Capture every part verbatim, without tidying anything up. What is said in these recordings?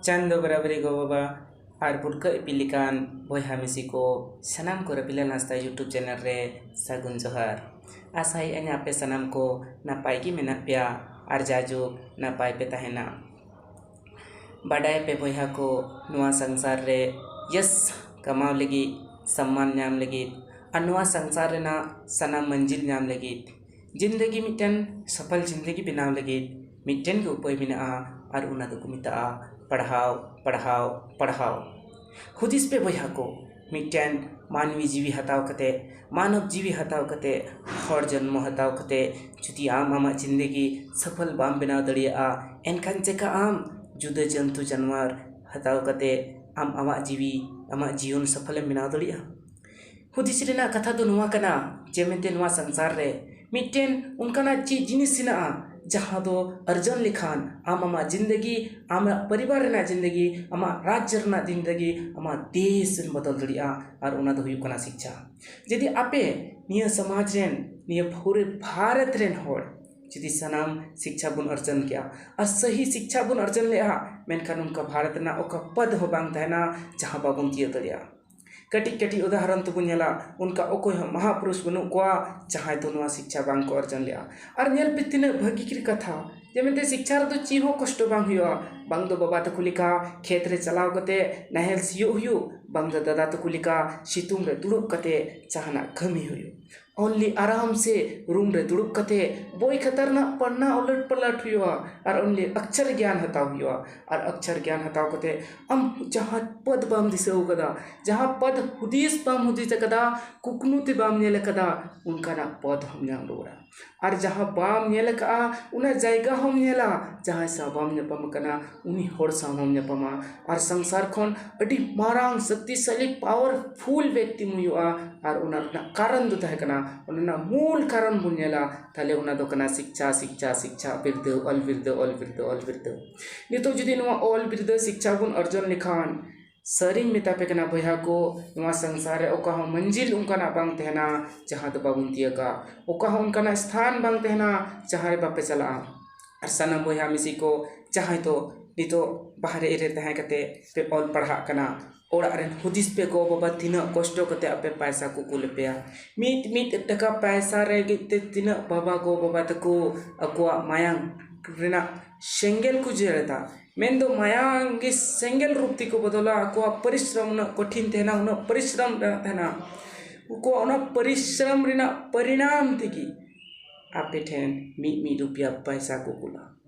ᱪᱟᱸᱫᱚ ᱵᱟᱨᱟᱵᱟᱨᱤ ᱜᱚ ᱵᱟᱵᱟ ᱟᱨ ᱵᱩᱰᱠᱟᱹ ᱤᱯᱤᱞ ᱞᱮᱠᱟᱱ ᱵᱚᱭᱦᱟ ᱢᱤᱥᱤ ᱠᱚ, ᱥᱟᱱᱟᱢ ᱠᱚ ᱨᱟᱹᱯᱤᱞᱟ ᱱᱟᱥᱛᱟ YouTube channel ᱨᱮ ᱥᱟᱹᱜᱩᱱ ᱡᱚᱦᱟᱨ᱾ ᱟᱥᱟᱭᱮᱫ ᱟᱹᱧ ᱟᱯᱮ ᱥᱟᱱᱟᱢ ᱠᱚ ᱱᱟᱯᱟᱭ ᱜᱮ ᱢᱮᱱᱟᱜ ᱯᱮᱭᱟ ᱟᱨ ᱡᱟᱭᱡᱩᱜᱽ ᱱᱟᱯᱟᱭ ᱯᱮ ᱛᱟᱦᱮᱱᱟ᱾ ᱵᱟᱰᱟᱭ ᱯᱮ ᱵᱚᱭᱦᱟ ᱠᱚ, ᱱᱚᱣᱟ ᱥᱚᱝᱥᱟᱨ ᱨᱮ ᱭᱚᱥ ᱠᱟᱢᱟᱣ ᱞᱟᱹᱜᱤᱫ, ᱥᱚᱢᱢᱟᱱ ᱧᱟᱢ ᱞᱟᱹᱜᱤᱫ ᱟᱨ ᱱᱚᱣᱟ ᱥᱚᱝᱥᱟᱨ ᱨᱮᱱᱟᱜ ᱥᱟᱱᱟᱢ ᱢᱟᱹᱱᱡᱤᱞ ᱧᱟᱢ ᱞᱟᱹᱜᱤᱫ, ᱡᱤᱱᱫᱮᱜᱤ ᱢᱤᱫᱴᱮᱱ ᱥᱚᱯᱷᱚᱞ ᱡᱤᱱᱫᱮᱜᱤ ᱵᱮᱱᱟᱣ ᱞᱟᱹᱜᱤᱫ ᱢᱤᱫᱴᱮᱱ ᱜᱮ ᱩᱯᱟᱹᱭ ᱢᱮᱱᱟᱜᱼᱟ, ᱟᱨ ᱚᱱᱟ ᱫᱚᱠᱚ ᱢᱮᱛᱟᱜᱼᱟ ᱯᱟᱲᱦᱟᱣ, ᱯᱟᱲᱦᱟᱣ, ᱯᱟᱲᱦᱟᱣ᱾ ᱦᱩᱫᱤᱥ ᱯᱮ ᱵᱚᱭᱦᱟ ᱠᱚ, ᱢᱤᱫᱴᱮᱱ ᱢᱟᱹᱱᱢᱤ ᱡᱤᱣᱤ ᱦᱟᱛᱟᱣ ᱠᱟᱛᱮ, ᱢᱟᱱᱚᱵ ᱡᱤᱣᱤ ᱦᱟᱛᱟᱣ ᱠᱟᱛᱮ, ᱦᱚᱲ ᱡᱚᱱᱢᱚ ᱦᱟᱛᱟᱣ ᱠᱟᱛᱮ ᱡᱩᱫᱤ ᱟᱢ ᱟᱢᱟᱜ ᱡᱤᱱᱫᱮᱜᱤ ᱥᱚᱯᱷᱚᱞ ᱵᱟᱢ ᱵᱮᱱᱟᱣ ᱫᱟᱲᱮᱭᱟᱜᱼᱟ, ᱮᱱᱠᱷᱟᱱ ᱪᱮᱠᱟ ᱟᱢ ᱡᱩᱫᱟᱹ ᱡᱚᱱᱛᱩ ᱡᱟᱱᱣᱟᱨ ᱦᱟᱛᱟᱣ ᱠᱟᱛᱮ ᱟᱢ ᱟᱢᱟᱜ ᱡᱤᱣᱤ, ᱟᱢᱟᱜ ᱡᱤᱭᱚᱱ ᱥᱚᱯᱷᱚᱞᱮᱢ ᱵᱮᱱᱟᱣ ᱫᱟᱲᱮᱭᱟᱜᱼᱟ? ᱦᱩᱫᱤᱥ ᱨᱮᱱᱟᱜ ᱠᱟᱛᱷᱟ ᱫᱚ ᱱᱚᱣᱟ ᱠᱟᱱᱟ ᱡᱮ ᱢᱮᱱᱛᱮ ᱱᱚᱣᱟ ᱥᱚᱝᱥᱟᱨ ᱨᱮ ᱢᱤᱫᱴᱮᱱ ᱚᱱᱠᱟᱱᱟᱜ ᱪᱮᱫ ᱡᱤᱱᱤᱥ ᱦᱮᱱᱟᱜᱼᱟ, ᱡᱟᱦᱟᱸ ᱫᱚ ᱚᱨᱡᱚᱱ ᱞᱮᱠᱷᱟᱱ ᱟᱢ ᱟᱢᱟᱜ ᱡᱤᱱᱫᱮᱜᱤ, ᱟᱢᱟᱜ ᱯᱚᱨᱤᱵᱟᱨ ᱨᱮᱱᱟᱜ ᱡᱤᱱᱫᱮᱜᱤ, ᱟᱢᱟᱜ ᱨᱟᱡᱽ ᱨᱮᱱᱟᱜ ᱡᱤᱱᱫᱮᱜᱤ, ᱟᱢᱟᱜ ᱫᱮᱥ ᱮᱢ ᱵᱚᱫᱚᱞ ᱫᱟᱲᱮᱭᱟᱜᱼᱟ, ᱟᱨ ᱚᱱᱟ ᱫᱚ ᱦᱩᱭᱩᱜ ᱠᱟᱱᱟ ᱥᱤᱠᱪᱷᱟ᱾ ᱡᱩᱫᱤ ᱟᱯᱮ ᱱᱤᱭᱟᱹ ᱥᱚᱢᱟᱡᱽ ᱨᱮᱱ, ᱱᱤᱭᱟᱹ ᱯᱩᱨᱟᱹ ᱵᱷᱟᱨᱚᱛ ᱨᱮᱱ ᱦᱚᱲ ᱡᱩᱫᱤ ᱥᱟᱱᱟᱢ ᱥᱤᱠᱪᱷᱟ ᱵᱚᱱ ᱚᱨᱡᱚᱱ ᱠᱮᱭᱟ ᱟᱨ ᱥᱟᱹᱦᱤ ᱥᱤᱠᱪᱷᱟ ᱵᱚᱱ ᱚᱨᱡᱚᱱ ᱞᱮᱜᱼᱟ, ᱢᱮᱱᱠᱷᱟᱱ ᱚᱱᱠᱟ ᱵᱷᱟᱨᱚᱛ ᱨᱮᱱᱟᱜ ᱚᱠᱟ ᱯᱚᱫ ᱦᱚᱸ ᱵᱟᱝ ᱛᱟᱦᱮᱱᱟ ᱡᱟᱦᱟᱸ ᱵᱟᱵᱚᱱ ᱛᱤᱭᱟᱹᱜ ᱫᱟᱲᱮᱭᱟᱜᱼᱟ᱾ ᱠᱟᱹᱴᱤᱡ ᱠᱟᱹᱴᱤᱡ ᱩᱫᱟᱦᱚᱨᱚᱱ ᱛᱮᱵᱚᱱ ᱧᱮᱞᱟ, ᱚᱱᱠᱟ ᱚᱠᱚᱭ ᱦᱚᱸ ᱢᱟᱦᱟᱯᱩᱨᱩᱥ ᱵᱟᱹᱱᱩᱜ ᱠᱚᱣᱟ ᱡᱟᱦᱟᱸᱭ ᱫᱚ ᱱᱚᱣᱟ ᱥᱤᱠᱪᱷᱟ ᱵᱟᱝ ᱠᱚ ᱚᱨᱡᱚᱱ ᱞᱮᱜᱼᱟ᱾ ᱟᱨ ᱧᱮᱞ ᱯᱮ ᱛᱤᱱᱟᱹᱜ ᱵᱷᱟᱹᱜᱤ ᱠᱤ ᱠᱟᱛᱷᱟ, ᱡᱮ ᱢᱮᱱᱛᱮ ᱥᱤᱠᱪᱷᱟ ᱨᱮᱫᱚ ᱪᱮᱫ ᱦᱚᱸ ᱠᱚᱥᱴᱚ ᱵᱟᱝ ᱦᱩᱭᱩᱜᱼᱟ᱾ ᱵᱟᱝ ᱫᱚ ᱵᱟᱵᱟ ᱛᱟᱠᱚ ᱞᱮᱠᱟ ᱠᱷᱮᱛ ᱨᱮ ᱪᱟᱞᱟᱣ ᱠᱟᱛᱮ ᱱᱟᱦᱮᱞ ᱥᱤᱭᱳᱜ ᱦᱩᱭᱩᱜ, ᱵᱟᱝ ᱫᱚ ᱫᱟᱫᱟ ᱛᱟᱠᱚ ᱞᱮᱠᱟ ᱥᱤᱛᱩᱝ ᱨᱮ ᱫᱩᱲᱩᱵ ᱠᱟᱛᱮ ᱡᱟᱦᱟᱱᱟᱜ ᱠᱟᱹᱢᱤ ᱦᱩᱭᱩᱜ᱾ Only ᱟᱨᱟᱢ ᱥᱮ ᱨᱩᱢ ᱨᱮ ᱫᱩᱲᱩᱵ ᱠᱟᱛᱮ ᱵᱳᱭ ᱠᱷᱟᱛᱟ ᱨᱮᱱᱟᱜ ᱯᱟᱱᱱᱟ ᱩᱞᱟᱹᱴ ᱯᱟᱞᱟᱴ ᱦᱩᱭᱩᱜᱼᱟ᱾ ᱟᱨ only ᱚᱠᱪᱷᱚᱨ ᱜᱮᱭᱟᱱ ᱦᱟᱛᱟᱣ ᱦᱩᱭᱩᱜᱼᱟ᱾ ᱟᱨ ᱚᱠᱪᱷᱚᱨ ᱜᱮᱭᱟᱱ ᱦᱟᱛᱟᱣ ᱠᱟᱛᱮ ᱟᱢ ᱡᱟᱦᱟᱸ ᱯᱚᱫ ᱵᱟᱢ ᱫᱤᱥᱟᱹᱣ ᱠᱟᱫᱟ, ᱡᱟᱦᱟᱸ ᱯᱚᱫ ᱦᱩᱫᱤᱥ ᱵᱟᱢ ᱦᱩᱫᱤᱥ ᱟᱠᱟᱫᱟ, ᱠᱩᱠᱢᱩ ᱛᱮ ᱵᱟᱢ ᱧᱮᱞ ᱟᱠᱟᱫᱟ, ᱚᱱᱠᱟᱱᱟᱜ ᱯᱚᱫ ᱦᱚᱸᱢ ᱧᱟᱢ ᱨᱩᱣᱟᱹᱲᱟ᱾ ᱟᱨ ᱡᱟᱦᱟᱸ ᱵᱟᱢ ᱧᱮᱞ ᱟᱠᱟᱫᱼᱟ, ᱚᱱᱟ ᱡᱟᱭᱜᱟ ᱦᱚᱸᱢ ᱧᱮᱞᱟ᱾ ᱡᱟᱦᱟᱸᱭ ᱥᱟᱶ ᱵᱟᱢ ᱧᱟᱯᱟᱢ ᱟᱠᱟᱱᱟ, ᱩᱱᱤ ᱦᱚᱲ ᱥᱟᱶ ᱦᱚᱸᱢ ᱧᱟᱯᱟᱢᱟ᱾ ᱟᱨ ᱥᱚᱝᱥᱟᱨ ᱠᱷᱚᱱ ᱟᱹᱰᱤ ᱢᱟᱨᱟᱝ ᱥᱚᱠᱛᱤᱥᱟᱞᱤ powerful ᱵᱮᱠᱛᱤᱢ ᱦᱩᱭᱩᱜᱼᱟ᱾ ᱟᱨ ᱚᱱᱟ ᱨᱮᱱᱟᱜ ᱠᱟᱨᱚᱱ ᱫᱚ ᱛᱟᱦᱮᱸ ᱠᱟᱱᱟ, ᱚᱱᱟ ᱨᱮᱱᱟᱜ ᱢᱩᱞ ᱠᱟᱨᱚᱱ ᱵᱚᱱ ᱧᱮᱞᱟ, ᱛᱟᱦᱞᱮ ᱚᱱᱟ ᱫᱚ ᱠᱟᱱᱟ ᱥᱤᱠᱪᱷᱟ, ᱥᱤᱠᱪᱷᱟ, ᱥᱤᱠᱪᱷᱟ, ᱵᱤᱨᱫᱟᱹ, ᱚᱞ ᱵᱤᱨᱫᱟᱹ, ᱚᱞ ᱵᱤᱨᱫᱟᱹ, ᱚᱞ ᱵᱤᱨᱫᱟᱹ᱾ ᱱᱤᱛᱚᱜ ᱡᱩᱫᱤ ᱱᱚᱣᱟ ᱚᱞ ᱵᱤᱨᱫᱟᱹ ᱥᱤᱠᱪᱷᱟ ᱵᱚᱱ ᱚᱨᱡᱚᱱ ᱞᱮᱠᱷᱟᱱ, ᱥᱟᱹᱨᱤᱧ ᱢᱮᱛᱟ ᱯᱮ ᱠᱟᱱᱟ ᱵᱚᱭᱦᱟ ᱠᱚ, ᱱᱚᱣᱟ ᱥᱚᱝᱥᱟᱨ ᱨᱮ ᱚᱠᱟ ᱦᱚᱸ ᱢᱟᱹᱱᱡᱤᱞ ᱚᱱᱠᱟᱱᱟᱜ ᱵᱟᱝ ᱛᱟᱦᱮᱱᱟ ᱡᱟᱦᱟᱸ ᱫᱚ ᱵᱟᱵᱚᱱ ᱛᱤᱭᱟᱹᱜᱟ᱾ ᱚᱠᱟ ᱦᱚᱸ ᱚᱱᱠᱟᱱᱟᱜ ᱥᱛᱷᱟᱱ ᱵᱟᱝ ᱛᱟᱦᱮᱱᱟ ᱡᱟᱦᱟᱸ ᱨᱮ ᱵᱟᱯᱮ ᱪᱟᱞᱟᱜᱼᱟ᱾ ᱟᱨ ᱥᱟᱱᱟᱢ ᱵᱚᱭᱦᱟ ᱢᱤᱥᱤ ᱠᱚ ᱡᱟᱦᱟᱸᱭ ᱫᱚ ᱱᱤᱛᱚᱜ ᱵᱟᱦᱨᱮ ᱨᱮ ᱛᱟᱦᱮᱸ ᱠᱟᱛᱮ ᱯᱮ ᱚᱞ ᱯᱟᱲᱦᱟᱜ ᱠᱟᱱᱟ, ᱚᱲᱟᱜ ᱨᱮᱱ ᱦᱩᱫᱤᱥ ᱯᱮ, ᱜᱚ ᱵᱟᱵᱟ ᱛᱤᱱᱟᱹᱜ ᱠᱚᱥᱴᱚ ᱠᱟᱛᱮ ᱟᱯᱮ ᱯᱟᱭᱥᱟ ᱠᱚ ᱠᱩᱞ ᱯᱮᱭᱟ᱾ ᱢᱤᱫ ᱢᱤᱫ ᱴᱟᱠᱟ ᱯᱟᱭᱥᱟ ᱞᱟᱹᱜᱤᱫ ᱛᱮ ᱛᱤᱱᱟᱹᱜ ᱵᱟᱵᱟ ᱜᱚ ᱵᱟᱵᱟ ᱛᱟᱠᱚ ᱟᱠᱚᱣᱟᱜ ᱢᱟᱭᱟᱝ ᱨᱮᱱᱟᱜ ᱥᱮᱸᱜᱮᱞ ᱠᱚ ᱡᱮᱨᱮᱫᱟ᱾ ᱢᱮᱱᱫᱚ ᱢᱟᱭᱟᱝ ᱜᱮ ᱥᱮᱸᱜᱮᱞ ᱨᱩᱯ ᱛᱮᱠᱚ ᱵᱚᱫᱚᱞᱟ᱾ ᱟᱠᱚᱣᱟᱜ ᱯᱚᱨᱤᱥᱨᱚᱢ ᱩᱱᱟᱹᱜ ᱠᱚᱴᱷᱤᱱ ᱛᱟᱦᱮᱱᱟ, ᱩᱱᱟᱹᱜ ᱯᱚᱨᱤᱥᱨᱚᱢ ᱨᱮᱱᱟᱜ ᱛᱟᱦᱮᱱᱟ᱾ ᱩᱱᱠᱩᱣᱟᱜ ᱚᱱᱟ ᱯᱚᱨᱤᱥᱨᱚᱢ ᱨᱮᱱᱟᱜ ᱯᱚᱨᱤᱱᱟᱢ ᱛᱮᱜᱮ ᱟᱯᱮ ᱴᱷᱮᱱ ᱢᱤᱫ ᱢᱤᱫ ᱨᱩᱯᱤᱭᱟ ᱯᱟᱭᱥᱟ ᱠᱚ ᱠᱩᱞᱟ᱾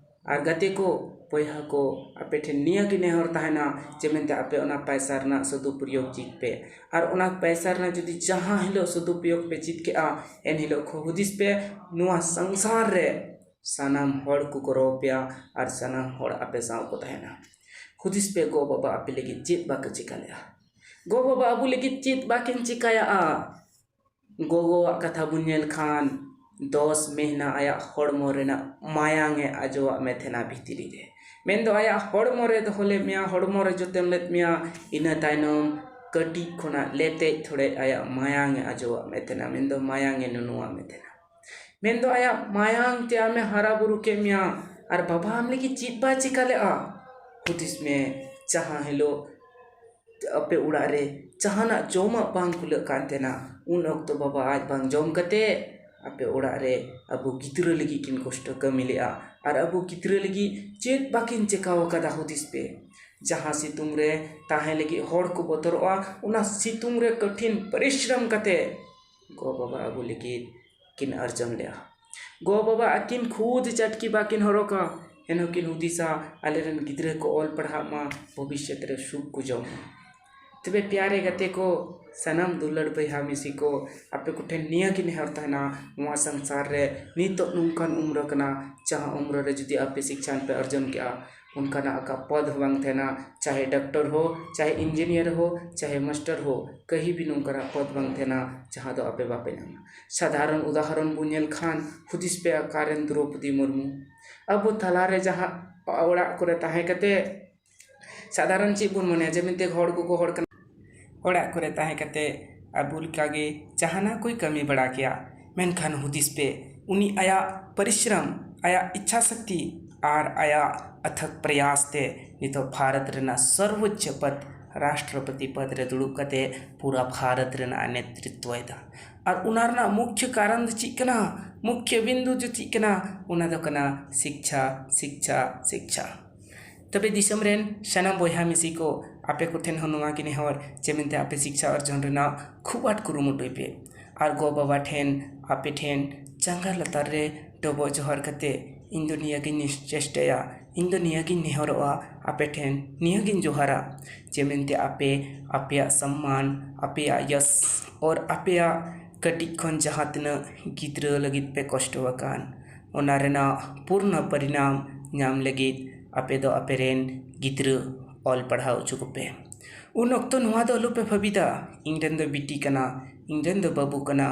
ᱟᱨ ᱜᱟᱛᱮ ᱠᱚ, ᱵᱚᱭᱦᱟ ᱠᱚ, ᱟᱯᱮ ᱴᱷᱮᱱ ᱱᱤᱭᱟᱹ ᱜᱮ ᱱᱮᱦᱚᱨ ᱛᱟᱦᱮᱱᱟ ᱡᱮ ᱢᱮᱱᱛᱮ ᱟᱯᱮ ᱚᱱᱟ ᱯᱟᱭᱥᱟ ᱨᱮᱱᱟᱜ ᱥᱚᱫᱩᱯᱨᱚᱭᱳᱜᱽ ᱪᱮᱫ ᱯᱮ᱾ ᱟᱨ ᱚᱱᱟ ᱯᱟᱭᱥᱟ ᱨᱮᱱᱟᱜ ᱡᱩᱫᱤ ᱡᱟᱦᱟᱸ ᱦᱤᱞᱳᱜ ᱥᱚᱫᱩᱯᱨᱚᱭᱳᱜᱽ ᱯᱮ ᱪᱮᱫ ᱠᱮᱜᱼᱟ, ᱮᱱ ᱦᱤᱞᱳᱜ ᱠᱷᱚᱱ ᱦᱩᱫᱤᱥ ᱯᱮ, ᱱᱚᱣᱟ ᱥᱚᱝᱥᱟᱨ ᱨᱮ ᱥᱟᱱᱟᱢ ᱦᱚᱲ ᱠᱚ ᱜᱚᱨᱚᱵᱽ ᱯᱮᱭᱟ ᱟᱨ ᱥᱟᱱᱟᱢ ᱦᱚᱲ ᱟᱯᱮ ᱥᱟᱶ ᱠᱚ ᱛᱟᱦᱮᱱᱟ᱾ ᱦᱩᱫᱤᱥ ᱯᱮ, ᱜᱚ ᱵᱟᱵᱟ ᱟᱯᱮ ᱞᱟᱹᱜᱤᱫ ᱪᱮᱫ ᱵᱟᱠᱚ ᱪᱮᱠᱟ ᱞᱮᱜᱼᱟ? ᱜᱚ ᱵᱟᱵᱟ ᱟᱵᱚ ᱞᱟᱹᱜᱤᱫ ᱪᱮᱫ ᱵᱟᱠᱤᱱ ᱪᱮᱠᱟᱭᱟ? ᱜᱚᱜᱚᱣᱟᱜ ᱠᱟᱛᱷᱟ ᱵᱚᱱ ᱧᱮᱞ ᱠᱷᱟᱱ, ᱫᱚᱥ ᱢᱟᱹᱦᱱᱟᱹ ᱟᱭᱟᱜ ᱦᱚᱲᱢᱚ ᱨᱮᱱᱟᱜ ᱢᱟᱭᱟᱝ ᱮ ᱟᱡᱚᱣᱟᱜ ᱢᱮ ᱛᱟᱦᱮᱱᱟ ᱵᱷᱤᱛᱨᱤ ᱨᱮ᱾ ᱢᱮᱱᱫᱚ ᱟᱭᱟᱜ ᱦᱚᱲᱢᱚ ᱨᱮ ᱫᱚᱦᱚ ᱞᱮᱫ ᱢᱮᱭᱟ, ᱦᱚᱲᱢᱚ ᱨᱮ ᱡᱚᱛᱚᱱ ᱞᱮᱫ ᱢᱮᱭᱟ, ᱤᱱᱟᱹ ᱛᱟᱭᱱᱚᱢ ᱠᱟᱹᱴᱤᱡ ᱠᱷᱚᱱᱟᱜ ᱞᱮᱛᱮᱡ ᱛᱷᱚᱲᱮᱡ ᱟᱭᱟᱜ ᱢᱟᱭᱟᱝ ᱮ ᱟᱡᱚᱣᱟᱜ ᱢᱮ ᱛᱟᱦᱮᱱᱟ, ᱢᱮᱱᱫᱚ ᱢᱟᱭᱟᱝ ᱮ ᱱᱩᱱᱩᱣᱟᱜ ᱢᱮ ᱛᱟᱦᱮᱱᱟ᱾ ᱢᱮᱱᱫᱚ ᱟᱭᱟᱜ ᱢᱟᱭᱟᱝ ᱛᱮ ᱟᱢᱮ ᱦᱟᱨᱟ ᱵᱩᱨᱩ ᱠᱮᱫ ᱢᱮᱭᱟ᱾ ᱟᱨ ᱵᱟᱵᱟ ᱟᱢ ᱞᱟᱹᱜᱤᱫ ᱪᱮᱫ ᱵᱟᱭ ᱪᱮᱠᱟ ᱞᱮᱜᱼᱟ? ᱦᱩᱫᱤᱥ ᱢᱮ, ᱡᱟᱦᱟᱸ ᱦᱤᱞᱳᱜ ᱟᱯᱮ ᱚᱲᱟᱜ ᱨᱮ ᱡᱟᱦᱟᱱᱟᱜ ᱡᱚᱢᱟᱜ ᱵᱟᱝ ᱠᱩᱞᱟᱹᱜ ᱠᱟᱱ ᱛᱟᱦᱮᱱᱟ, ᱩᱱ ᱚᱠᱛᱚ ᱵᱟᱵᱟ ᱟᱡ ᱵᱟᱝ ᱡᱚᱢ ᱠᱟᱛᱮ ᱟᱯᱮ ᱚᱲᱟᱜ ᱨᱮ ᱟᱵᱚ ᱜᱤᱫᱽᱨᱟᱹ ᱞᱟᱹᱜᱤᱫ ᱠᱤᱱ ᱠᱚᱥᱴᱚ ᱠᱟᱹᱢᱤ ᱞᱮᱜᱼᱟ᱾ ᱟᱨ ᱟᱵᱚ ᱜᱤᱫᱽᱨᱟᱹ ᱞᱟᱹᱜᱤᱫ ᱪᱮᱫ ᱵᱟᱹᱠᱤᱱ ᱪᱮᱠᱟᱣ ᱟᱠᱟᱫᱟ? ᱦᱩᱫᱤᱥ ᱯᱮ, ᱡᱟᱦᱟᱸ ᱥᱤᱛᱩᱝ ᱨᱮ ᱛᱟᱦᱮᱸ ᱞᱟᱹᱜᱤᱫ ᱦᱚᱲ ᱠᱚ ᱵᱚᱛᱚᱨᱚᱜᱼᱟ, ᱚᱱᱟ ᱥᱤᱛᱩᱝ ᱨᱮ ᱠᱚᱴᱷᱤᱱ ᱯᱚᱨᱤᱥᱨᱚᱢ ᱠᱟᱛᱮ ᱜᱚ ᱵᱟᱵᱟ ᱟᱵᱚ ᱞᱟᱹᱜᱤᱫ ᱠᱤᱱ ᱟᱨᱡᱟᱣ ᱞᱮᱜᱼᱟ᱾ ᱜᱚ ᱵᱟᱵᱟ ᱟᱹᱠᱤᱱ ᱠᱷᱩᱫ ᱪᱟᱴᱠᱤ ᱵᱟᱹᱠᱤᱱ ᱦᱚᱨᱚᱜᱟ, ᱮᱱᱦᱚᱸ ᱠᱤᱱ ᱦᱩᱫᱤᱥᱟ, ᱟᱞᱮᱨᱮᱱ ᱜᱤᱫᱽᱨᱟᱹ ᱠᱚ ᱚᱞ ᱯᱟᱲᱦᱟᱜ ᱢᱟ, ᱵᱷᱚᱵᱤᱥᱥᱚᱛ ᱨᱮ ᱥᱩᱠ ᱠᱚ ᱡᱚᱢ ᱢᱟ᱾ ᱛᱚᱵᱮ ᱯᱮᱭᱟᱨᱮ ᱜᱟᱛᱮ ᱠᱚ, ᱥᱟᱱᱟᱢ ᱫᱩᱞᱟᱹᱲ ᱵᱚᱭᱦᱟ ᱢᱤᱥᱤ ᱠᱚ, ᱟᱯᱮ ᱠᱚᱴᱷᱮᱱ ᱱᱤᱭᱟᱹ ᱜᱮ ᱱᱮᱦᱚᱨ ᱛᱟᱦᱮᱱᱟ, ᱱᱚᱣᱟ ᱥᱚᱝᱥᱟᱨ ᱨᱮ ᱱᱤᱛᱚᱜ ᱱᱚᱝᱠᱟᱱ ᱩᱢᱨᱟᱹ ᱠᱟᱱᱟ, ᱡᱟᱦᱟᱸ ᱩᱢᱨᱟᱹ ᱨᱮ ᱡᱩᱫᱤ ᱟᱯᱮ ᱥᱤᱠᱪᱷᱟᱱ ᱯᱮ ᱚᱨᱡᱚᱱ ᱠᱮᱜᱼᱟ, ᱚᱱᱠᱟᱱᱟᱜ ᱟᱠᱟ ᱯᱚᱫᱽ ᱦᱚᱸ ᱵᱟᱝ ᱛᱟᱦᱮᱱᱟ, ᱪᱟᱦᱮ ᱰᱟᱠᱛᱚᱨ ᱦᱚ, ᱪᱟᱦᱮ ᱤᱧᱡᱤᱱᱤᱭᱟᱨ ᱦᱚ, ᱪᱟᱦᱮ ᱢᱟᱥᱴᱟᱨ ᱦᱚ, ᱠᱟᱹᱦᱤ ᱵᱤ ᱱᱚᱝᱠᱟᱱᱟᱜ ᱯᱚᱫᱽ ᱵᱟᱝ ᱛᱟᱦᱮᱱᱟ ᱡᱟᱦᱟᱸ ᱫᱚ ᱟᱯᱮ ᱵᱟᱯᱮ ᱧᱟᱢᱟ᱾ ᱥᱟᱫᱷᱟᱨᱚᱱ ᱩᱫᱟᱦᱚᱨᱚᱱ ᱵᱚᱱ ᱧᱮᱞ ᱠᱷᱟᱱ, ᱦᱩᱫᱤᱥ ᱯᱮ ᱚᱠᱟᱨᱮᱱ ᱫᱨᱚᱯᱚᱫᱤ ᱢᱩᱨᱢᱩ? ᱟᱵᱚ ᱛᱟᱞᱟᱨᱮ ᱡᱟᱦᱟᱸ ᱚᱲᱟᱜ ᱠᱚᱨᱮ ᱛᱟᱦᱮᱸ ᱠᱟᱛᱮ ᱥᱟᱫᱷᱟᱨᱚᱱ ᱪᱮᱫ ᱵᱚᱱ ᱢᱚᱱᱮᱭᱟ, ᱡᱮ ᱢᱮᱱᱛᱮ ᱦᱚᱲ ᱠᱚᱠᱚ ᱦᱚᱲ ᱠᱟᱱᱟ, ᱚᱲᱟᱜ ᱠᱚᱨᱮ ᱛᱟᱦᱮᱸ ᱠᱟᱛᱮ ᱟᱵᱚ ᱞᱮᱠᱟᱜᱮ ᱡᱟᱦᱟᱱᱟᱜ ᱠᱚᱭ ᱠᱟᱹᱢᱤ ᱵᱟᱲᱟ ᱠᱮᱭᱟ, ᱢᱮᱱᱠᱷᱟᱱ ᱦᱩᱫᱤᱥ ᱯᱮ, ᱩᱱᱤ ᱟᱭᱟᱜ ᱯᱚᱨᱤᱥᱨᱚᱢ, ᱟᱭᱟᱜ ᱤᱪᱪᱷᱟ ᱥᱚᱠᱛᱤ, ᱟᱨ ᱟᱭᱟᱜ ᱟᱛᱷᱟᱠ ᱯᱨᱚᱭᱟᱥ ᱛᱮ ᱱᱤᱛᱚᱜ ᱵᱷᱟᱨᱚᱛ ᱨᱮᱱᱟᱜ ᱥᱚᱨᱵᱚᱪᱪᱚ ᱯᱚᱫ, ᱨᱟᱥᱴᱨᱚᱯᱚᱛᱤ ᱯᱚᱫ ᱨᱮ ᱫᱩᱲᱩᱵ ᱠᱟᱛᱮ ᱯᱩᱨᱟ ᱵᱷᱟᱨᱚᱛ ᱨᱮᱱᱟᱜ ᱱᱮᱛᱨᱤᱛᱣᱚᱭᱮᱫᱟ᱾ ᱟᱨ ᱚᱱᱟ ᱨᱮᱱᱟᱜ ᱢᱩᱠᱷᱭᱚ ᱠᱟᱨᱚᱱ ᱫᱚ ᱪᱮᱫ ᱠᱟᱱᱟ? ᱢᱩᱠᱷᱭᱚ ᱵᱤᱱᱫᱩ ᱫᱚ ᱪᱮᱫ ᱠᱟᱱᱟ? ᱚᱱᱟ ᱫᱚ ᱠᱟᱱᱟ ᱥᱤᱠᱪᱷᱟ, ᱥᱤᱠᱪᱷᱟ, ᱥᱤᱠᱪᱷᱟ᱾ ᱛᱚᱵᱮ ᱫᱤᱥᱚᱢ ᱨᱮᱱ ᱥᱟᱱᱟᱢ ᱵᱚᱭᱦᱟ ᱢᱤᱥᱤ ᱠᱚ, ᱟᱯᱮ ᱠᱚᱴᱷᱮᱱ ᱦᱚᱸ ᱱᱚᱣᱟ ᱜᱮ ᱱᱮᱦᱚᱨ, ᱡᱮ ᱢᱮᱱᱛᱮ ᱟᱯᱮ ᱥᱤᱠᱪᱷᱟ ᱚᱨᱡᱚᱱ ᱨᱮᱱᱟᱜ ᱠᱷᱩᱵ ᱟᱸᱴ ᱠᱩᱨᱩᱢᱩᱴᱩᱭ ᱯᱮ᱾ ᱟᱨ ᱜᱚ ᱵᱟᱵᱟ ᱴᱷᱮᱱ, ᱟᱯᱮ ᱴᱷᱮᱱ ᱡᱟᱸᱜᱟ ᱞᱟᱛᱟᱨ ᱨᱮ ᱰᱚᱵᱚᱜ ᱡᱚᱦᱟᱨ ᱠᱟᱛᱮ ᱤᱧ ᱫᱚ ᱱᱤᱭᱟᱹ ᱜᱤᱧ ᱪᱮᱥᱴᱟᱭᱟ, ᱤᱧ ᱫᱚ ᱱᱤᱭᱟᱹ ᱜᱤᱧ ᱱᱮᱦᱚᱨᱚᱜᱼᱟ, ᱟᱯᱮ ᱴᱷᱮᱱ ᱱᱤᱭᱟᱹ ᱜᱤᱧ ᱡᱚᱦᱟᱨᱟ, ᱡᱮ ᱢᱮᱱᱛᱮ ᱟᱯᱮ ᱟᱯᱮᱭᱟᱜ ᱥᱚᱢᱢᱟᱱ, ᱟᱯᱮᱭᱟᱜ ᱭᱚᱥ ᱟᱨ ᱟᱯᱮᱭᱟᱜ ᱠᱟᱹᱴᱤᱡ ᱠᱷᱚᱱ ᱡᱟᱦᱟᱸ ᱛᱤᱱᱟᱹᱜ ᱜᱤᱫᱽᱨᱟᱹ ᱞᱟᱹᱜᱤᱫ ᱯᱮ ᱠᱚᱥᱴᱚ ᱟᱠᱟᱱ, ᱚᱱᱟ ᱨᱮᱱᱟᱜ ᱯᱩᱨᱱᱚ ᱯᱚᱨᱤᱱᱟᱢ ᱧᱟᱢ ᱞᱟᱹᱜᱤᱫ ᱟᱯᱮ ᱫᱚ ᱟᱯᱮ ᱨᱮᱱ ᱜᱤᱫᱽᱨᱟᱹ ᱚᱞ ᱯᱟᱲᱦᱟᱣ ᱦᱚᱪᱚ ᱠᱚᱯᱮ᱾ ᱩᱱ ᱚᱠᱛᱚ ᱱᱚᱣᱟ ᱫᱚ ᱟᱞᱚᱯᱮ ᱵᱷᱟᱹᱵᱤᱛᱟ, "ᱤᱧ ᱨᱮᱱ ᱫᱚ ᱵᱤᱴᱤ ᱠᱟᱱᱟ, ᱤᱧ ᱨᱮᱱ ᱫᱚ ᱵᱟᱹᱵᱩ ᱠᱟᱱᱟ,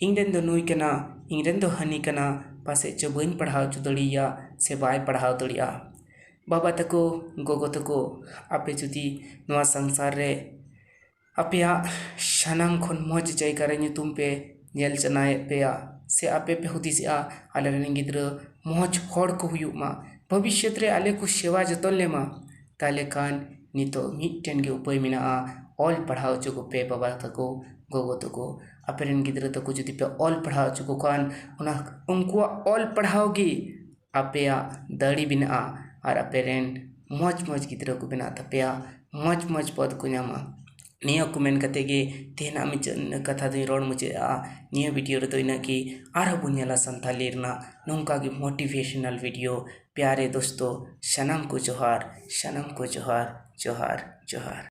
ᱤᱧ ᱨᱮᱱ ᱫᱚ ᱱᱩᱭ ᱠᱟᱱᱟ, ᱤᱧ ᱨᱮᱱ ᱫᱚ ᱦᱟᱹᱱᱤ ᱠᱟᱱᱟ, ᱯᱟᱥᱮᱡ ᱪᱚ ᱵᱟᱹᱧ ᱯᱟᱲᱦᱟᱣ ᱦᱚᱪᱚ ᱫᱟᱲᱮᱭᱟᱭᱟ ᱥᱮ ᱵᱟᱭ ᱯᱟᱲᱦᱟᱣ ᱫᱟᱲᱮᱭᱟᱜᱼᱟ᱾" ᱵᱟᱵᱟ ᱛᱟᱠᱚ, ᱜᱚᱜᱚ ᱛᱟᱠᱚ, ᱟᱯᱮ ᱡᱩᱫᱤ ᱱᱚᱣᱟ ᱥᱚᱝᱥᱟᱨ ᱨᱮ ᱟᱯᱮᱭᱟᱜ ᱥᱟᱱᱟᱢ ᱠᱷᱚᱱ ᱢᱚᱡᱽ ᱡᱟᱭᱜᱟ ᱨᱮ ᱧᱩᱛᱩᱢ ᱯᱮ ᱧᱮᱞ ᱪᱟᱱᱟᱭᱮᱫ ᱯᱮᱭᱟ, ᱥᱮ ᱟᱯᱮ ᱯᱮ ᱦᱩᱫᱤᱥᱮᱜᱼᱟ, "ᱟᱞᱮ ᱨᱮᱱ ᱜᱤᱫᱽᱨᱟᱹ ᱢᱚᱡᱽ ᱦᱚᱲ ᱠᱚ ᱦᱩᱭᱩᱜ ᱢᱟ, ᱵᱷᱚᱵᱤᱥᱥᱚᱛ ᱨᱮ ᱟᱞᱮ ᱠᱚ ᱥᱮᱵᱟ ᱡᱚᱛᱚᱱ ᱞᱮᱢᱟ", ᱛᱟᱦᱞᱮ ᱠᱷᱟᱱ ᱱᱤᱛᱚᱜ ᱢᱤᱫᱴᱮᱱ ᱜᱮ ᱩᱯᱟᱹᱭ ᱢᱮᱱᱟᱜᱼᱟ, ᱚᱞ ᱯᱟᱲᱦᱟᱣ ᱦᱚᱪᱚ ᱠᱚᱯᱮ ᱵᱟᱵᱟ ᱛᱟᱠᱚ, ᱜᱚᱜᱚ ᱛᱟᱠᱚ᱾ ᱟᱯᱮ ᱨᱮᱱ ᱜᱤᱫᱽᱨᱟᱹ ᱛᱟᱠᱚ ᱡᱩᱫᱤ ᱯᱮ ᱚᱞ ᱯᱟᱲᱦᱟᱣ ᱦᱚᱪᱚ ᱠᱚ ᱠᱷᱟᱱ, ᱚᱱᱟ ᱩᱱᱠᱩᱣᱟᱜ ᱚᱞ ᱯᱟᱲᱦᱟᱣ ᱜᱮ ᱟᱯᱮᱭᱟᱜ ᱫᱟᱲᱮ ᱵᱮᱱᱟᱜᱼᱟ ᱟᱨ ᱟᱯᱮ ᱨᱮᱱ ᱢᱚᱡᱽ ᱢᱚᱡᱽ ᱜᱤᱫᱽᱨᱟᱹ ᱠᱚ ᱵᱮᱱᱟᱜ ᱛᱟᱯᱮᱭᱟ, ᱢᱚᱡᱽ ᱢᱚᱡᱽ ᱯᱚᱫᱽ ᱠᱚ ᱧᱟᱢᱟ᱾ ᱱᱤᱭᱟᱹ ᱠᱚ ᱢᱮᱱ ᱠᱟᱛᱮ ᱜᱮ ᱛᱮᱦᱮᱧᱟᱜ ᱢᱩᱪᱟᱹᱫ ᱠᱟᱛᱷᱟ ᱫᱚᱧ ᱨᱚᱲ ᱢᱩᱪᱟᱹᱫ ᱮᱫᱟ᱾ ᱱᱤᱭᱟᱹ video ᱨᱮᱫᱚ ᱤᱱᱟᱹᱜ ᱜᱮ᱾ ᱟᱨᱦᱚᱸ ᱵᱚᱱ ᱧᱮᱞᱟ ᱥᱟᱱᱛᱟᱞᱤ ᱨᱮᱱᱟᱜ ᱱᱚᱝᱠᱟ ᱜᱮ motivational video᱾ ᱯᱭᱟᱨᱮ ᱫᱳᱥᱛᱳ, ᱥᱟᱱᱟᱢ ᱠᱚ ᱡᱚᱦᱟᱨ, ᱥᱟᱱᱟᱢ ᱠᱚ ᱡᱚᱦᱟᱨ, ᱡᱚᱦᱟᱨ, ᱡᱚᱦᱟᱨ᱾